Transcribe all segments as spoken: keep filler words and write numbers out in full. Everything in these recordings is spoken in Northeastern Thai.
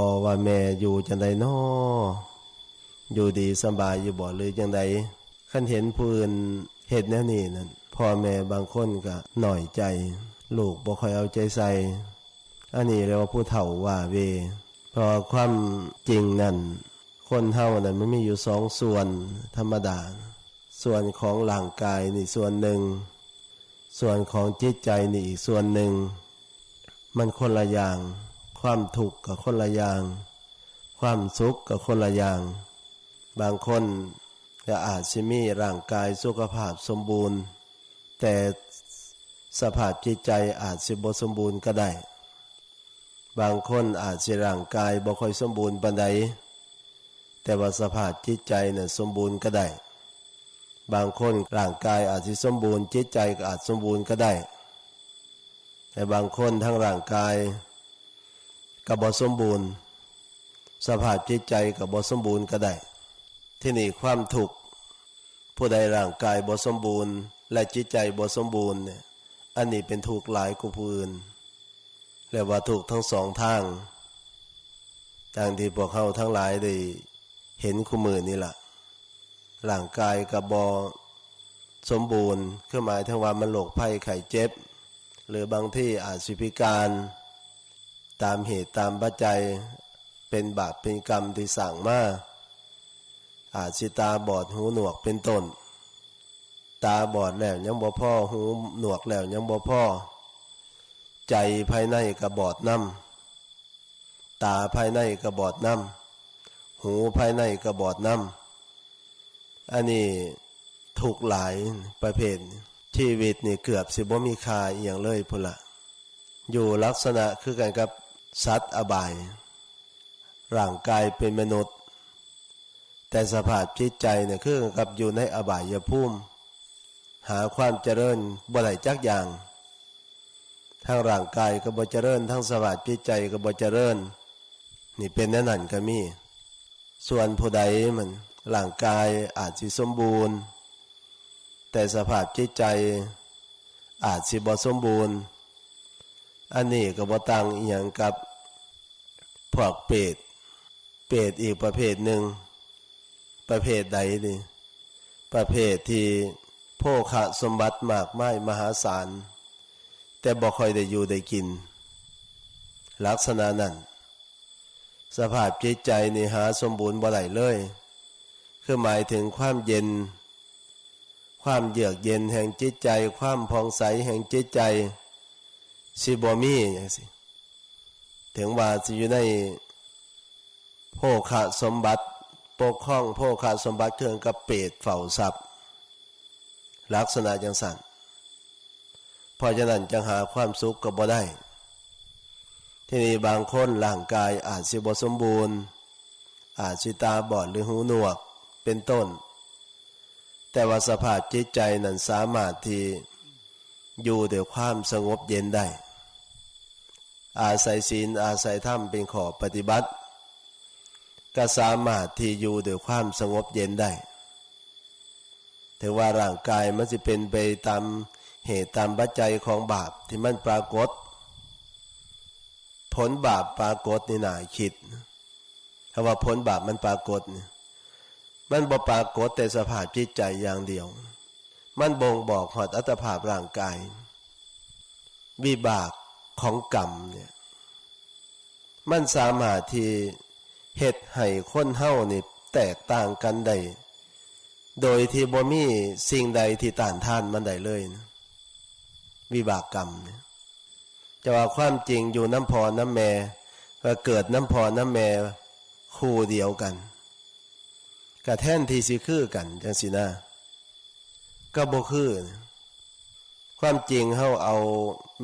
พ่อว่าแม่อยู่จั่งใดน้อ อยู่ดีสำบายอยู่บ่หรือจั่งใด คันเห็นผู้อื่นเฮ็ดแนวนี้นั่น พ่อแม่บางคนก็น้อยใจ ลูกบ่ค่อยเอาใจใส่ อันนี้เรียกว่าผู้เฒ่าว้าเหว่ เพราะความจริงนั่น คนเฮานั่นมันมีอยู่สองส่วนธรรมดา ส่วนของร่างกายนี่ส่วนหนึ่ง ส่วนของจิตใจนี่อีกส่วนหนึ่ง มันคนละอย่าง ความทุกข์ก็คนละอย่าง ความสุขก็คนละอย่าง บางคนก็อาจสิมีร่างกายสุขภาพสมบูรณ์ แต่สภาพจิตใจอาจสิบ่สมบูรณ์ก็ได้ บางคนอาจสิร่างกายบ่ค่อยสมบูรณ์ปานใด แต่ว่าสภาพจิตใจน่ะสมบูรณ์ก็ได้ บางคนร่างกายอาจสิสมบูรณ์ จิตใจก็อาจสมบูรณ์ก็ได้ แต่บางคนทั้งร่างกายก็บ่สมบูรณ์ สภาพจิตใจก็บ่สมบูรณ์ก็ได้ ทีนี้ความทุกข์ ผู้ใดร่างกายบ่สมบูรณ์ และจิตใจบ่สมบูรณ์เนี่ย อันนี้เป็นทุกข์หลายกว่าผู้อื่น เรียกว่าทุกข์ทั้งสองทาง ดังที่พวกเฮาทั้งหลายได้เห็นคู่มื้อนี่ล่ะ ร่างกายก็บ่สมบูรณ์ คือหมายถึงว่ามันโรคภัยไข้เจ็บ หรือบางทีอาจสิพิการ ตามเหตุตามปัจจัย เป็นบาปเป็นกรรมที่สร้างมา อาจสิตาบอดหูหนวกเป็นต้น ตาบอดแล้วยังบ่พอ หูหนวกแล้วยังบ่พอ ใจภายในก็บอดนำ ตาภายในก็บอดนำ หูภายในก็บอดนำ อันนี้ทุกข์หลายประเภท ชีวิตนี่เกือบสิบ่มีค่าอีหยังเลยพุ้นละ อยู่ลักษณะคือกันกับสัตว์อบาย ร่างกายเป็นมนุษย์ แต่สภาพจิตใจเนี่ยคือกันกับอยู่ในอบายภูมิ หาความเจริญบ่ได้จักอย่าง ทั้งร่างกายก็บ่เจริญ ทั้งสภาพจิตใจก็บ่เจริญ นี่เป็นแนวนั้นก็มี ส่วนผู้ใดมันร่างกายอาจสิสมบูรณ์ แต่สภาพจิตใจอาจสิบ่สมบูรณ์ อันนี้ก็บ่ต่างอีหยังกับพวกเปรต เปรตอีกประเภทหนึ่ง ประเภทใดนี่ ประเภทที่โภคสมบัติมากมายมหาศาล แต่บ่ค่อยได้อยู่ได้กิน ลักษณะนั้น สภาพจิตใจนี่หาสมบูรณ์บ่ได้เลย คือหมายถึงความเย็น ความเยือกเย็นแห่งจิตใจ ความผ่องใสแห่งจิตใจ สิบ่มีจังซี้ ถึงว่าสิอยู่ในโภคสมบัติ ปกครองโภคสมบัติคือกันกับเปรตเฝ้าทรัพย์ ลักษณะจังซั่น เพราะฉะนั้นจังหาความสุขก็บ่ได้ ทีนี้บางคนร่างกายอาจสิบ่สมบูรณ์ อาจสิตาบอดหรือหูหนวกเป็นต้น แต่ว่าสภาพจิตใจนั้นสามารถที่อยู่ด้วยความสงบเย็นได้ อาศัยศีลอาศัยธรรมเป็นข้อปฏิบัติ ก็สามารถที่อยู่ด้วยความสงบเย็นได้ ถือว่าร่างกายมันสิเป็นไปตามเหตุตามปัจจัยของบาปที่มันปรากฏ ผลบาปปรากฏนี่น่าคิด ถ้าว่าผลบาปมันปรากฏนี่ มันบ่ปรากฏแต่สภาพจิตใจอย่างเดียว มันบ่งบอกฮอดอัตภาพร่างกาย วิบากของกรรมเนี่ย มันสามารถที่เฮ็ดให้คนเฮานี่แตกต่างกันได้ โดยที่บ่มีสิ่งใดที่ต้านทานมันได้เลยนะ วิบากกรรมเนี่ย แต่ว่าความจริงอยู่นำพ่อนำแม่ ก็เกิดนำพ่อนำแม่คู่เดียวกัน ก็แทนที่สิคือกันจังซี้นะ ก็บ่คือนะ ความจริงเฮาเอา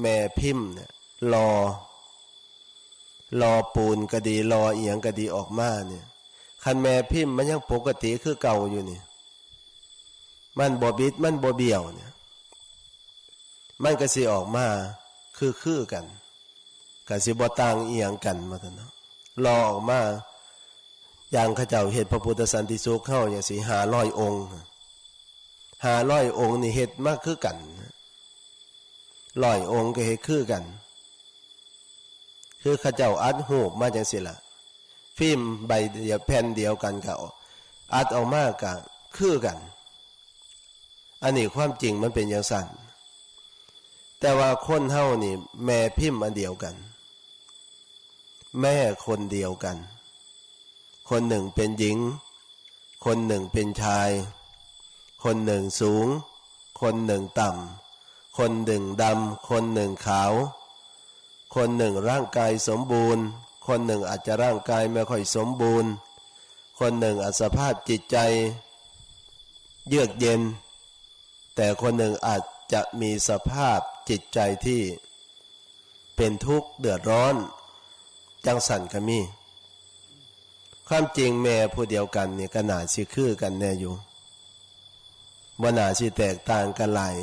แม่พิมพ์เนี่ยหล่อ หล่อปูนก็ดี หล่ออีหยังก็ดีออกมาเนี่ย คันแม่พิมพ์มันยังปกติคือเก่าอยู่นี่ มันบ่บิด มันบ่เบี้ยวเนี่ย มันก็สิออกมาคือๆกัน ก็สิบ่ต่างอีหยังกันว่าซั่นเนาะ หล่อออกมา อย่างเขาเจ้าเฮ็ดพระพุทธสันติสุขเฮาจังซี้ ห้าร้อยองค์ ห้าร้อยองค์นี่เฮ็ดมาคือกัน ร้อยองค์ก็เฮ็ดคือกัน คือเขาเจ้าอัดรูปมาจังซี้ล่ะ ฟิล์มใบเดียวแผ่นเดียวกันก็อัดออกมาก็คือกัน อันนี้ความจริงมันเป็นจั่งซั้น แต่ว่าคนเฮานี่แม่พิมพ์อันเดียวกัน แม่คนเดียวกัน คนหนึ่งเป็นหญิง คนหนึ่งเป็นชาย คนหนึ่งสูง คนหนึ่งต่ำ คนหนึ่งดำ คนหนึ่งขาว คนหนึ่งร่างกายสมบูรณ์ คนหนึ่งอาจจะร่างกายไม่ค่อยสมบูรณ์ คนหนึ่งอาจสภาพจิตใจเยือกเย็น แต่คนหนึ่งอาจจะมีสภาพจิตใจที่เป็นทุกข์เดือดร้อน จั่งซั้นก็มี ความจริงแม่ผู้เดียวกันนี่ก็น่าสิคือกันแน่อยู่ บ่น่าสิแตกต่างกันหลาย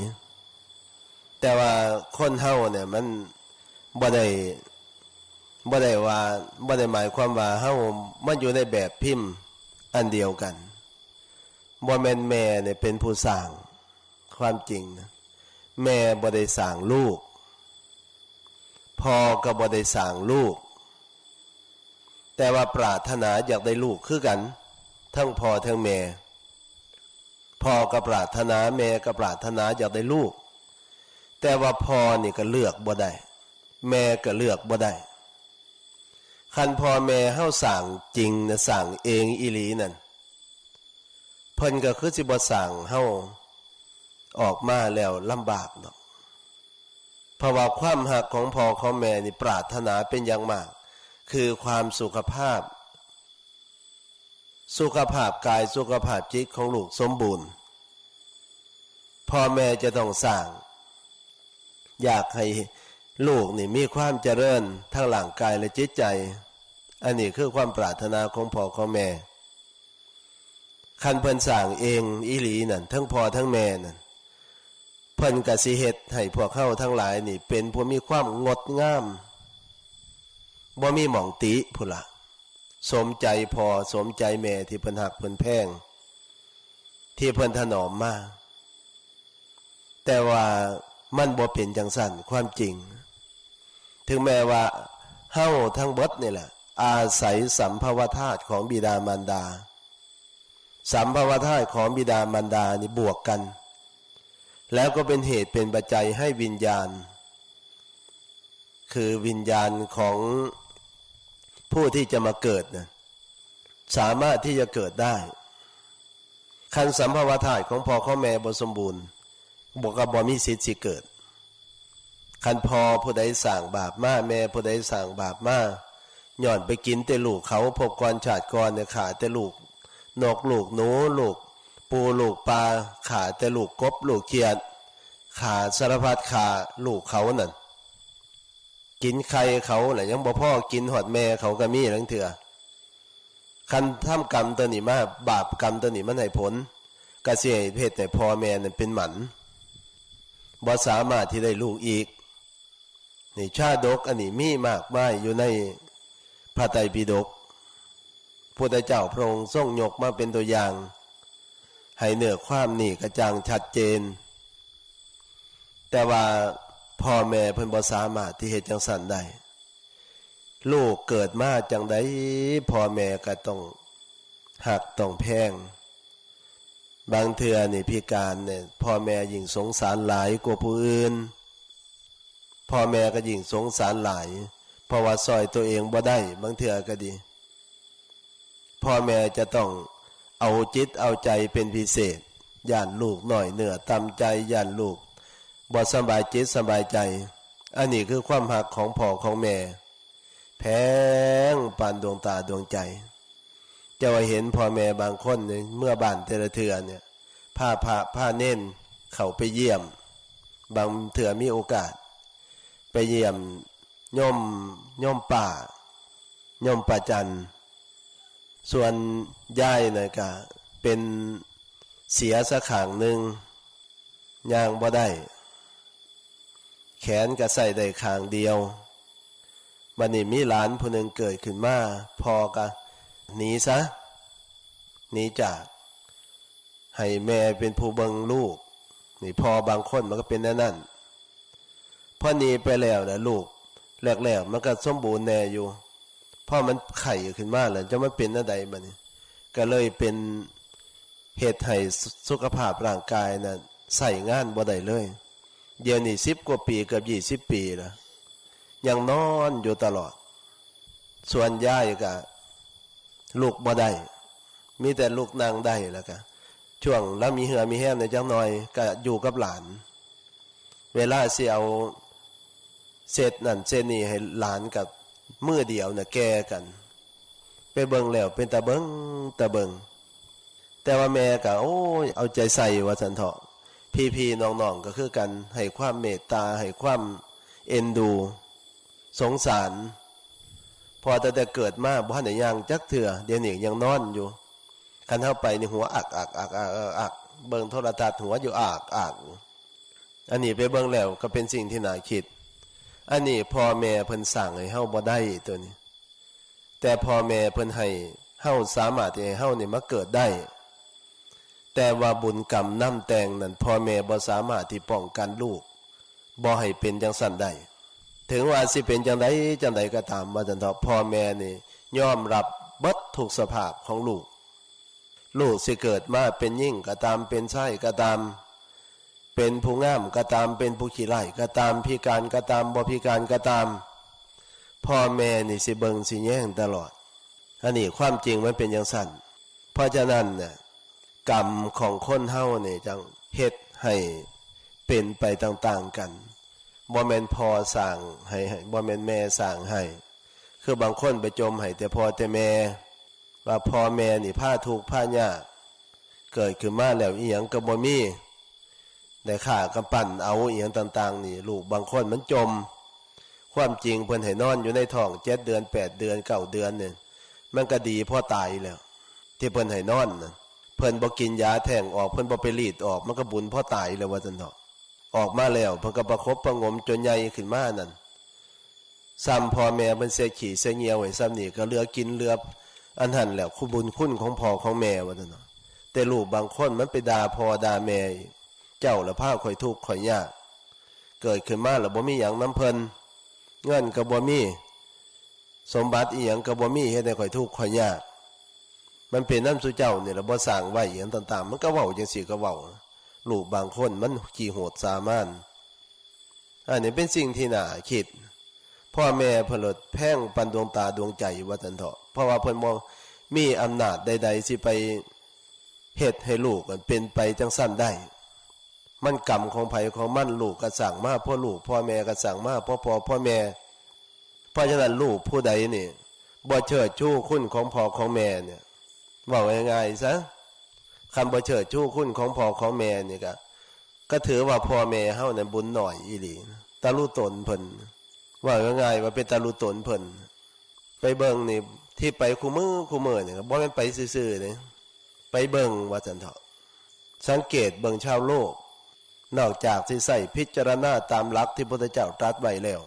แต่ว่าคนเฮาเนี่ยมันบ่ได้ บ่ได้ว่า บ่ได้หมายความว่าเฮามาอยู่ในแบบพิมพ์อันเดียวกัน บ่แม่นแม่เนี่ยเป็นผู้สร้าง ความจริงนะ แม่บ่ได้สร้างลูก พ่อก็บ่ได้สร้างลูก แต่ว่าปรารถนาอยากได้ลูกคือกัน ทั้งพ่อทั้งแม่ พ่อก็ปรารถนา แม่ก็ปรารถนาอยากได้ลูก แต่ว่าพ่อนี่ก็เลือกบ่ได้ แม่ก็เลือกบ่ได้ คันพ่อแม่เฮาสร้างจริงนะ สร้างเองอีหลีนั่น เพิ่นก็คือสิบ่สร้างเฮาออกมาแล้วลำบากดอก เพราะว่าความฮักของพ่อของแม่นี่ปรารถนาเป็นอย่างมาก คือความสุขภาพ สุขภาพกายสุขภาพจิตของลูกสมบูรณ์ พ่อแม่จะต้องสร้าง อยากให้ลูกนี่มีความเจริญทั้งร่างกายและจิตใจ อันนี้คือความปรารถนาของพ่อของแม่ คันเพิ่นสร้างเองอีหลีนั่น ทั้งพ่อทั้งแม่นั่น เพิ่นก็สิเฮ็ดให้พวกเฮาทั้งหลายนี่เป็นผู้มีความงดงาม บ่มีหม่องติพุ้นละ สมใจพ่อสมใจแม่ที่เพิ่นฮักเพิ่นแพง ที่เพิ่นถนอมมา แต่ว่ามันบ่เป็นจั่งซั้น ความจริง ถึงแม้ว่าเฮาทั้งเบิดนี่แหละ อาศัยสัมภวธาตุของบิดามารดา สัมภวธาตุของบิดามารดานี่บวกกัน แล้วก็เป็นเหตุเป็นปัจจัยให้วิญญาณ คือวิญญาณของผู้ที่จะมาเกิดนะ สามารถที่จะเกิดได้ คันสัมภวธาตุของพ่อของแม่บ่สมบูรณ์ บ่ ก็บ่มีสิทธิ์สิเกิด คันพ่อผู้ใดสร้างบาปมา แม่ผู้ใดสร้างบาปมา ย้อนไปกินแต่ลูกเขา ภพก่อนชาติก่อนเนี่ย ฆ่าแต่ลูกนกลูกหนู ลูกปูลูกปลา ฆ่าแต่ลูกกบลูกเขียด ฆ่าสารพัดฆ่าลูกเขานั่น กินไข่เขาแหละ ยังบ่พอกินฮอดแม่เขาก็มีลางเทื่อ คันทำกรรมตัวนี้มา บาปกรรมตัวนี้มันให้ผล ก็สิให้เฮ็ดให้พ่อแม่นั่นเป็นหมัน บ่สามารถที่ได้ลูกอีก นี่ชาดกอันนี้มีมากมายอยู่ในพระไตรปิฎก พุทธเจ้าพระองค์ทรงยกมาเป็นตัวอย่าง ให้เนื้อความนี่กระจ่างชัดเจน แต่ว่าพ่อแม่เพิ่นบ่สามารถที่เฮ็ดจั่งซั้นได้ ลูกเกิดมาจั่งใด พ่อแม่ก็ต้องฮักต้องแพง บางเทื่อนี่พิการเนี่ย พ่อแม่ยิ่งสงสารหลายกว่าผู้อื่น พ่อแม่ก็ยิ่งสงสารหลาย เพราะว่าซ่อยตัวเองบ่ได้ บางเทื่อก็ดี พ่อแม่จะต้องเอาจิตเอาใจเป็นพิเศษ ย้านลูกน้อยเนื้อต่ำใจ ย้านลูกบ่สบายจิตสบายใจ อันนี้คือความฮักของพ่อของแม่ แพงปานดวงตาดวงใจ เจ้าว่าเห็นพ่อแม่บางคนเนี่ย เมือบ้านแต่ละเทื่อเนี่ย พาพระพาเณรเข้าไปเยี่ยม บางเทื่อมีโอกาส ไปเยี่ยมโยม โยมป้า โยมป้าจัน ส่วนยายน่ะก็เป็นเสียซะข้างหนึ่ง ย่างบ่ได้ แขนก็ใช้ได้ข้างเดียว บัดนี้มีหลานผู้หนึ่งเกิดขึ้นมา พ่อก็หนีซะ หนีจาก ให้แม่เป็นผู้เบิ่งลูก นี่พ่อบางคนมันก็เป็นแนวนั้น พอหนีไปแล้วนะลูก แรกๆมันก็สมบูรณ์แน่อยู่ พอมันไข้ขึ้นมาแล้ว จะมาเป็นแนวใดบัดนี้ ก็เลยเป็น เฮ็ดให้สุขภาพร่างกายน่ะใช้งานบ่ได้เลย เดี๋ยวนี้สิบกว่าปี เกือบยี่สิบปีแล้ว ยังนอนอยู่ตลอด ส่วนยายก็ลุกบ่ได้ มีแต่ลุกนั่งได้ แล้วก็ช่วงลาวมีเหื่อมีแฮงแหน่จักหน่อย ก็อยู่กับหลาน เวลาสิเอาเศษนั่นเศษนี่ให้หลานกับมื้อเดียวน่ะแก่กัน ไปเบิ่งแล้วเป็นตาเบิ่ง ตาเบิ่ง แต่ว่าแม่ก็ โอ้ย เอาใจใส่ว่าซั่นเถาะ พี่ๆน้องๆก็คือกัน ให้ความเมตตา ให้ความเอ็นดู สงสาร พอตั้งแต่เกิดมาบ่ทันได้ย่างจักเทื่อ เดี๋ยวนี้ยังนอนอยู่ คันเฮาไปนี่หัวอักอักอักอักอักอัก เบิ่งโทรทัศน์หัวอยู่อักอัก อันนี้ไปเบิ่งแล้วก็เป็นสิ่งที่น่าคิด อันนี้พ่อแม่เพิ่นสร้างให้เฮาบ่ได้ตัวนี้ แต่พ่อแม่เพิ่นให้เฮาสามารถที่ให้เฮานี่มาเกิดได้ แต่ว่าบุญกรรมนำแต่งนั้น พ่อแม่บ่สามารถที่ป้องกันลูกบ่ให้เป็นจังซั่นได้ ถึงว่าสิเป็นจังใดจังใดก็ตาม ว่าซั่นเถาะ พ่อแม่นี่ยอมรับเบิดทุกสภาพของลูก ลูกสิเกิดมาเป็นหญิงก็ตาม เป็นชายก็ตาม เป็นผู้งามก็ตาม เป็นผู้ขี้ร้ายก็ตาม พิการก็ตาม บ่พิการก็ตาม พ่อแม่นี่สิเบิ่งสิแยงตลอด อันนี้ความจริงมันเป็นจังซั่น เพราะฉะนั้นน่ะ กรรมของคนเฮานี่จั่งเฮ็ดให้เป็นไปต่างๆกัน บ่แม่นพ่อสร้างให้ บ่แม่นแม่สร้างให้ คือบางคนไปจมให้แต่พ่อแต่แม่ ว่าพ่อแม่นี่พาทุกข์พายาก เกิดขึ้นมาแล้วอิหยังก็บ่มี ได้ฆ่ากับปั้นเอาอิหยังต่างๆนี่ ลูกบางคนมันจม ความจริงเพิ่นให้นอนอยู่ในท้องเจ็ดเดือน แปดเดือน เก้าเดือนเนี่ย มันก็ดีพอตายแล้ว ที่เพิ่นให้นอนน่ะ เพิ่นบ่กินยาแท้งออก เพิ่นบ่ไปรีดออก มันก็บุญพอตายแล้วว่าซั่นเถาะ ออกมาแล้วเพิ่นก็ประคบประหงมจนใหญ่ขึ้นมานั่น ซ้ำพ่อแม่เพิ่นเสียขี้เสียเยี่ยวให้ซ้ำนี่ก็เหลือกินเหลืออันนั้นแหละ คุณบุญคุณของพ่อของแม่ว่าซั่นเนาะ แต่ลูกบางคนมันไปด่าพ่อด่าแม่อีก เจ้าละพาข้อยทุกข์ข้อยยาก เกิดขึ้นมาแล้วบ่มีหยังนำเพิ่น เงินก็บ่มี สมบัติอีหยังก็บ่มี เฮ็ดให้ข้อยทุกข์ข้อยยาก มันเป็นนำซุเจ้านี่ล่ะ บ่สร้างไว้อิหยังต่างๆ มันก็เว้าจังซี่ก็เว้า ลูกบางคนมันขี้โหดสามาน อันนี้เป็นสิ่งที่น่าคิด พ่อแม่เพิ่นโลดแพงปานดวงตาดวงใจว่าซั่นเถาะ เพราะว่าเพิ่นบ่มีอำนาจใดๆสิไปเฮ็ดให้ลูกมันเป็นไปจังซั่นได้ มันกรรมของไผของมัน ลูกก็สร้างมาเพราะลูก พ่อแม่ก็สร้างมาเพราะพ่อ พ่อแม่ เพราะฉะนั้นลูกผู้ใดนี่บ่เชิดชูคุณของพ่อของแม่เนี่ย เว้าง่ายๆซะ คันบ่เชิดชูคุณของพ่อของแม่นี่ก็ ก็ถือว่าพ่อแม่เฮานั้นบุญน้อยอีหลี ตะลุตนเพิ่น เว้าง่ายๆว่าเป็นตะลุตนเพิ่น ไปเบิ่งนี่ ที่ไปคู่มื้อคู่มื้อนี่ก็บ่แม่นไปซื่อๆเด้ ไปเบิ่งว่าซั่นเถาะ สังเกตเบิ่งชาวโลก นอกจากสิใช้พิจารณาตามหลักที่พุทธเจ้าตรัสไว้แล้ว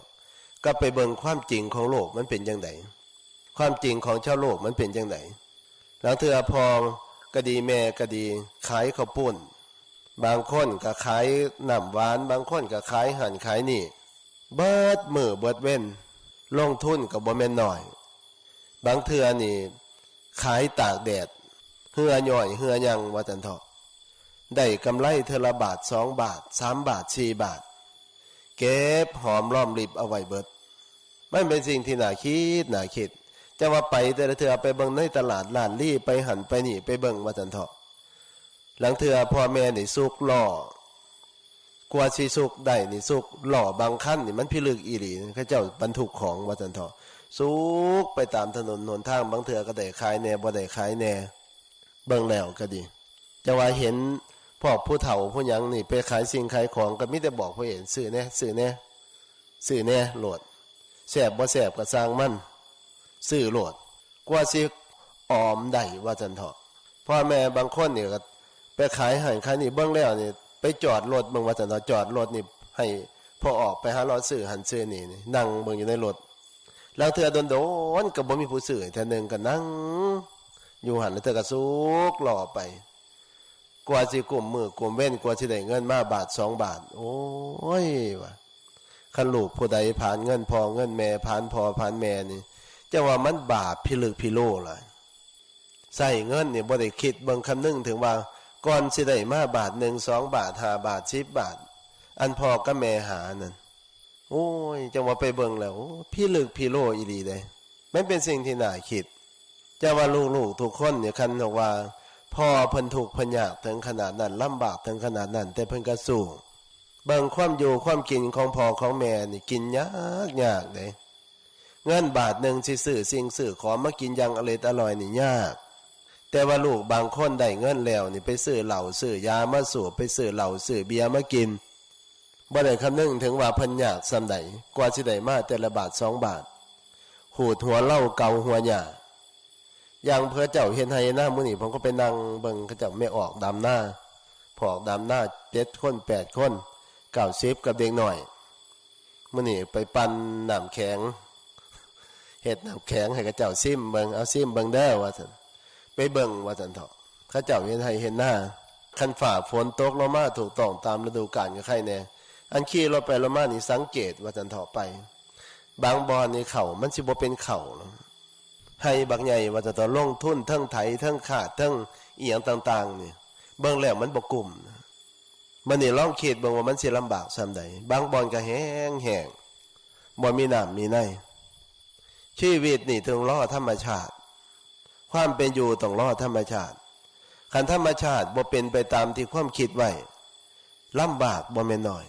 ก็ไปเบิ่งความจริงของโลกมันเป็นจั่งใด ความจริงของชาวโลกมันเป็นจั่งใด ลางเทื่อพ่อก็ดีแม่ก็ดี ขายข้าวปุ้น บางคนก็ขายน้ำหวาน บางคนก็ขายหั้นขายนี่ เบิดมื้อเบิดเว็น ลงทุนก็บ่แม่นน้อย บางเทื่อนี่ขายตากแดด เหื่อหย่อยเหื่อหยังว่าซั่นเถาะ ได้กำไรเทื่อละบาท สองบาท สามบาท สี่บาท เก็บหอมรอมริบเอาไว้เบิด มันเป็นสิ่งที่น่าคิด น่าคิด จะว่าไปแต่ละเทื่อไปเบิ่งในตลาดล้านลี้ ไปหั้นไปนี่ ไปเบิ่งว่าซั่นเถาะ ลางเทื่อพ่อแม่นี่สุกล้อ กว่าสิสุกได้นี่สุกล้อบางคันนี่มันพิลึกอีหลี เขาเจ้าบรรทุกของว่าซั่นเถาะ สุกไปตามถนนหนทาง บางเทื่อก็ได้ขายแหน่ บ่ได้ขายแหน่ เบิ่งแล้วก็ดี จะว่าเห็นพวกผู้เฒ่าผู้หยังนี่ไปขายสิ่งขายของ ก็มีแต่บอกผู้เห็น "ซื้อแหน่ ซื้อแหน่ ซื้อแหน่โลด แซ่บบ่แซ่บก็ซ่างมัน ซื้อโลด" กว่าสิออมได้ว่าซั่นเถาะ พ่อแม่บางคนนี่ก็ไปขายหั้นขายนี่ เบิ่งแล้วนี่ ไปจอดรถเบิ่งว่าซั่นเถาะ จอดรถนี่ให้พ่อออกไปหาเลาะซื้อหั้นซื้อนี่นี่ นั่งเบิ่งอยู่ในรถ ลางเทื่อโดนๆก็บ่มีผู้ซื้อ เทื่อหนึ่งก็นั่งอยู่หั้น ลางเทื่อก็สุกล้อไป กว่าสิกุมมื้อกุมเว็น กว่าสิได้เงินมาบาทสองบาท โอ้ย ว่า คันลูกผู้ใดผลาญเงินพ่อเงินแม่ ผลาญพ่อผลาญแม่นี่ จั่งว่ามันบาปพิลึกพิโลหลาย ใช้เงินนี่บ่ได้คิดเบิ่งคำนึงถึงว่า ก่อนสิได้มาบาทหนึ่ง สองบาท ห้าบาท สิบบาท อันพ่อกับแม่หานั่น โอ้ย จั่งว่าไปเบิ่งแล้ว โอ้ พิลึกพิโลอีหลีเด้ มันเป็นสิ่งที่น่าคิด จั่งว่าลูกๆทุกคนนี่ คันบอกว่า พ่อเพิ่นทุกข์เพิ่นยากถึงขนาดนั้น ลำบากถึงขนาดนั้น แต่เพิ่นก็สู้ เบิ่งความอยู่ความกินของพ่อของแม่นี่ กินยากยากเด้ เงินบาทหนึ่งสิซื้อสิ่งซื้อของมากินอย่างอร่อยอร่อยนี่ยาก แต่ว่าลูกบางคนได้เงินแล้วนี่ ไปซื้อเหล้าซื้อยามาสูบ ไปซื้อเหล้าซื้อเบียร์มากิน บ่ได้คำนึงถึงว่าเพิ่นยากส่ำใด กว่าสิได้มาแต่ละบาทสองบาท ขูดหัวเหล้าเกาหัวหญ้า อย่างเขาเจ้าเฮ็ดไฮ่นามื้อนี้ ผมก็ไปนั่งเบิ่งเขาเจ้าแม่ออกดำนา พวกออกดำนาเจ็ดคนแปดคน เก้าสิบกับเด็กน้อย มื้อนี้ไปปั่นน้ำแข็ง เฮ็ดน้ำแข็งให้เขาเจ้าซิมเบิ่ง เอาซิมเบิ่งเด้อว่าซั่น ไปเบิ่งว่าซั่นเถาะ เขาเจ้าเฮ็ดไฮ่เฮ็ดนา คันฟ้าฝนตกลงมาถูกต้องตามฤดูกาลก็ไคแน่ อันขี่รถไปรถมานี่สังเกตว่าซั่นเถาะไป บางบ่อนนี่ข้าวมันสิบ่เป็นข้าวหรอก ไฮ่บักใหญ่ว่าซั่นเถาะ ลงทุนเทิงไถเทิงคาดเทิงอิหยังต่างๆนี่ เบิ่งแล้วมันบ่กุ้ม บัดนี้ลองคิดเบิ่งว่ามันสิลำบากส่ำใด บางบ่อนก็แห้งแห้ง บ่มีน้ำมีใน ชีวิตนี่ต้องรอธรรมชาติ ความเป็นอยู่ต้องรอธรรมชาติ คันธรรมชาติบ่เป็นไปตามที่ความคิดไว้ ลำบากบ่แม่นน้อย